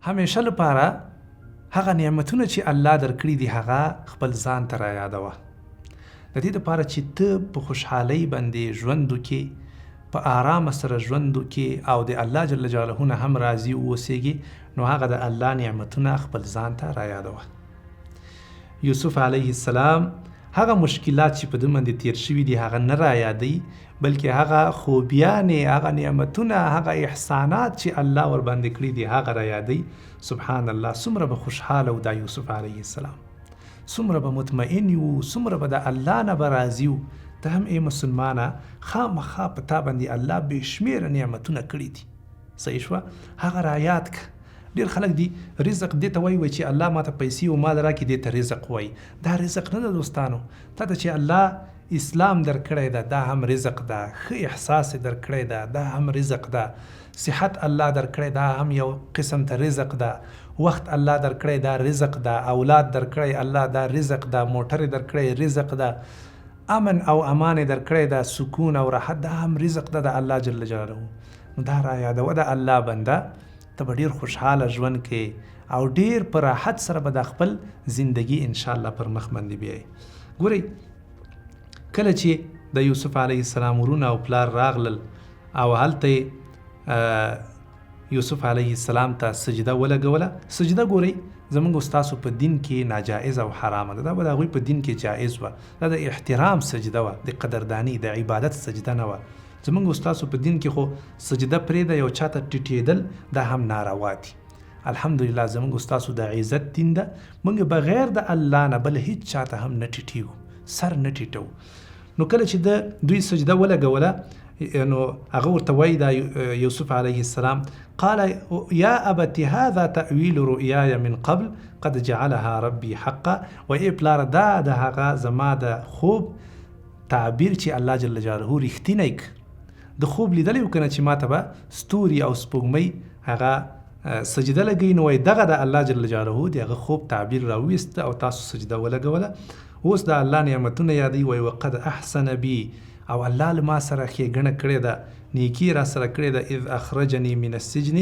همیشه لپاره هغه نعمتونه چې الله درکړي دي هغه خپل ځان ته رایادوه. د دې لپاره چې ته په خوشحالۍ باندې ژوند وکړې، په آرامه سره ژوند وکړې او د الله جل جلاله نه هم راضي واوسېږې، نو هغه د الله نعمتونه خپل ځان ته رایادوه. یوسف علیه السلام هغه مشکلات چې په ده باندې تیر شوي دي هغه نه رایادوي، بلکې هغه خوبیانې، هغه نعمتونه، هغه احسانات چې الله ورباندې کړي دي هغه رایادوي. سبحان الله، څومره به خوشحاله و دا یوسف علیه السلام، څومره به مطمئن وو، څومره به د الله نه به راضي وو. ته هم ای مسلمانه خامخا په تا باندې الله بې شمېره نعمتونه کړي دي. صحیح شوه، هغه رایاد که. ډېر خلک دي رزق دې ته وایي، وایي چې الله ماته پیسې او مال راکړي دې ته رزق وایي. دا رزق نه ده دوستانو. تا ته چې الله اسلام درکړی ده دا هم رزق ده، ښه احساس یې درکړی ده دا هم رزق ده، صحت الله درکړی دا هم یو قسم ته رزق ده، وخت الله درکړی دا رزق ده، اولاد درکړی الله دا رزق ده، موټر یې درکړی رزق ده، امن او امان یې درکړی ده، سکون او راحت دا هم رزق ده د الله جل جلاله. نو دا را یادوه د الله بنده، ته به ډېر خوشحاله ژوند کوې او ډېر په راحت سره به دا خپل زندگی انشاءالله پر مخ باندې بیایې. ګورئ کله چې د یوسف علیه السلام ورونه او پلار راغلل او هلته یوسف علیه السلام ته سجده ولګوله. سجده ګورئ زمونږ ستاسو په دین کې ناجائز او حرامه ده، دا به د هغوی په دین کې جائز وه. دا د احترام سجده وه، د قدردانی، د عبادت سجده نه وه. زمونږ ستاسو په دین کې خو سجده پرېږده یو چاته ټیټېدل دا هم ناروا دي. الحمدلله زمونږ ستاسو د عزت دین ده، مونږ بغیر د الله نه بل هیڅ چاته هم نه ټیټیږو، سر نه ټیټو. نو کله چې د دوی سجده ولګوله نو هغه ورته وایي دا یوسف علیه السلام، قال یا ابت هذا تأویل رؤیای من قبل قد جعلها ربی حقا. و ای پلار، دا د هغه زما د خوب تعبیر چې الله جل جلاله رښتینی ک. د خوب لیدلی و کنه چې ماته به ستوري او سپوږمۍ هغه سجده لګوي، نو وایي دغه د الله جل جلاله د هغه خوب تعبیر راوویست او تاسو سجده ولګوله. اوس د الله نعمتونه یادوي، وایي وقد احسن بي، او الله له ما سره ښېګڼه کړې ده، نیکي را سره کړې ده. اذ اخرجني من السجن،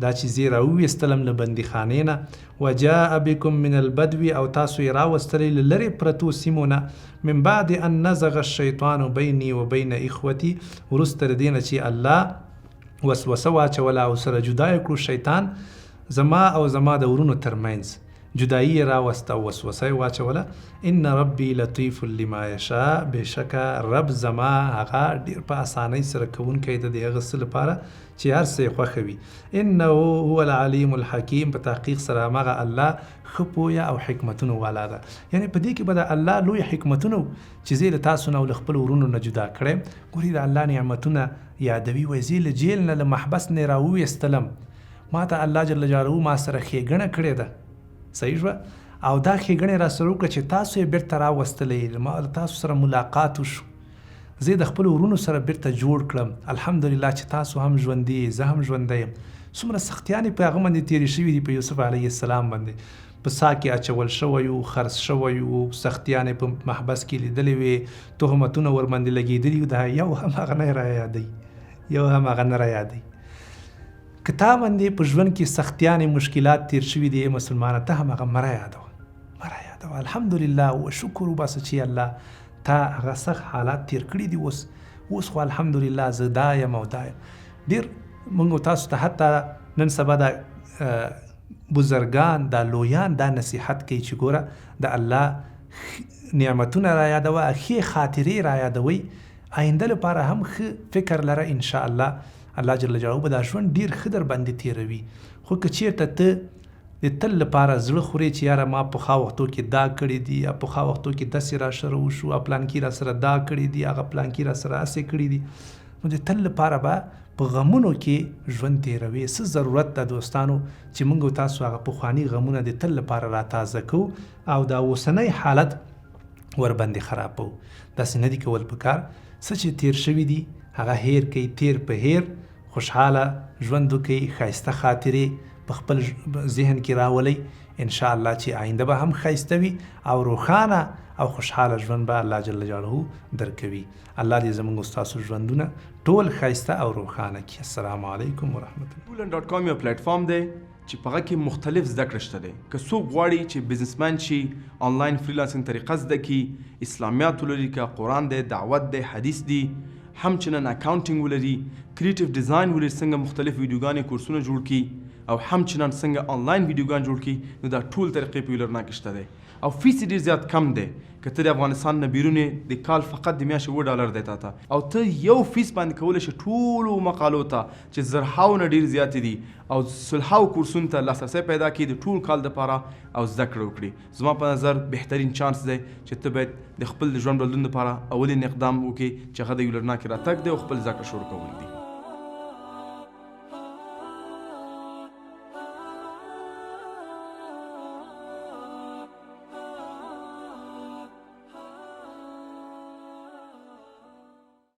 دا چې زه یې راوویستلم له بندیخانې نه، وجاء بكم من البدو، او تاسو یې راوستلئ له لرې پرتو سیمو نه، من بعد ان نزغ الشیطان بیني وبین اخوتي، وروسته له دې نه چې الله وسوسه واچوله او سره جدا یې کړو شیطان زما او زما د ورونو ترمنځ، جدایي یې راوسته او وسوسه یې واچوله. ان ربي لطیف لما یشاء، بېشکه رب زما هغه ډېر په اسانۍ سره کوونکی ده د هغه څه لپاره چې هر څه یې خوښه وي. انه هو العلیم الحکیم، په تحقیق سره هماغه الله ښه پوهه او حکمتونو والا ده. یعنې په دې کې به د الله لوی حکمتونه وو چې زه یې له تاسو نه او له خپلو ورونو نه جدا کړی. ګورئ د الله نعمتونه یادوي، وایي زه یې له جیل نه له محبس نه یې راوویستلم، ما ته الله جل جلاله ما سره ښېګڼه کړې ده. صحیح شوه، او دا ښېګڼه یې راسره وکړه چې تاسو یې بېرته راوستلئ، ما له تاسو سره ملاقات وشو، زه یې د خپلو ورونو سره بېرته جوړ کړم. الحمدلله چې تاسو هم ژوندي یئ، زه هم ژوندی یم. څومره سختیانې په هغه باندې تېرې شوې دي، په یوسف علیه السلام باندې په څاه کې اچول شوی و، خرڅ شوی و، سختیانې په محبس کې لیدلې وې، تهمتونه ورباندې لګېدلي وو. دا یو هم هغه نه رایادوي، یو هم هغه نه رایادوي. که تا باندې په ژوند کې سختیانې مشکلات تیر شوي دي ای مسلمانه، ته هم هغه مه رایادوه، مه رایادوه. الحمدلله و شکر وباسه چې الله تا هغه سخت حالات تیر کړي دي. اوس خو الحمدلله زه دا یم او دا یم. ډېر موږ تاسو ته حتی نن سبا دا بزرګان دا لویان دا نصیحت کوي چې ګوره د الله نعمتونه رایادوه، ښې خاطرې رایادوئ، آینده لپاره هم ښه فکر لره. ان شاء الله الله جل جلاله به دا ژوند ډیر ښه در باندې تیروي. خو که چیرته ته د تل لپاره زړه خورې چې یاره ما پخوا وختو کې دا کړي دي، یا پخوا وختو کې داسې راسره وشو، پلانکي راسره دا کړي دي، هغه پلانکي راسره هسې کړي دي، نو د تل لپاره به په غمونو کې ژوند تیروي. څه ضرورت ده دوستانو چې موږ او تاسو هغه پخواني غمونه د تل لپاره راتازه کوو او دا اوسنی حالت ورباندې خرابوو؟ داسې نه دي کول پکار. څه چې تیر شوي دي هغه هیر کړئ، تیر په هیر، خوشحاله ژوند وکړئ، ښایسته خاطرې په خپل ذهن کې راولئ. ان شاء الله چې آینده به هم ښایسته وي او روښانه او خوشحاله ژوند به الله جل جلاله درکوي. الله دې زموږ او ستاسو ژوندونه ټول ښایسته او روښانه کړي. السلام علیکم ورحمت الله. ټولن ډاټ کام یو پلیټ فارم دی چې په هغه کې مختلف زده کړې شته دی. که څوک غواړي چې بزنسمن شي، انلاین فریلانسینګ طریقه زده کړي، اسلامیات ولري، که قرآن دی، دعوت دی، حدیث دی، همچنان اکاونټینګ ولري، کریټیو ډیزاین ولري، څنګه مختلف ویډیوګانې کورسونه جوړ کړي او همچنان څنګه انلاین ویډیوګان جوړ کړي، نو دا ټول طریقې په یولرنا کې شته دی او فیس یې ډیر زیات کم دی. که ته د افغانستان نه بیرون یې، د کال فقط د میاشتې 7 ډالر دی تاته او ته یو فیس باندې کولی شې ټولو مقالو ته چې زرهاو نه ډیر زیاتې دي او سلهاو کورسونو ته لاسرسی پیدا کړي د ټول کال دپاره او زده کړه وکړي. زما په نظر بهترین چانس دی چې ته باید د خپل ژوند بدلون لپاره اولین اقدام وکړې چې هغه د یولرنا کې راتګ دی او خپل زده کړه شروع کول دي.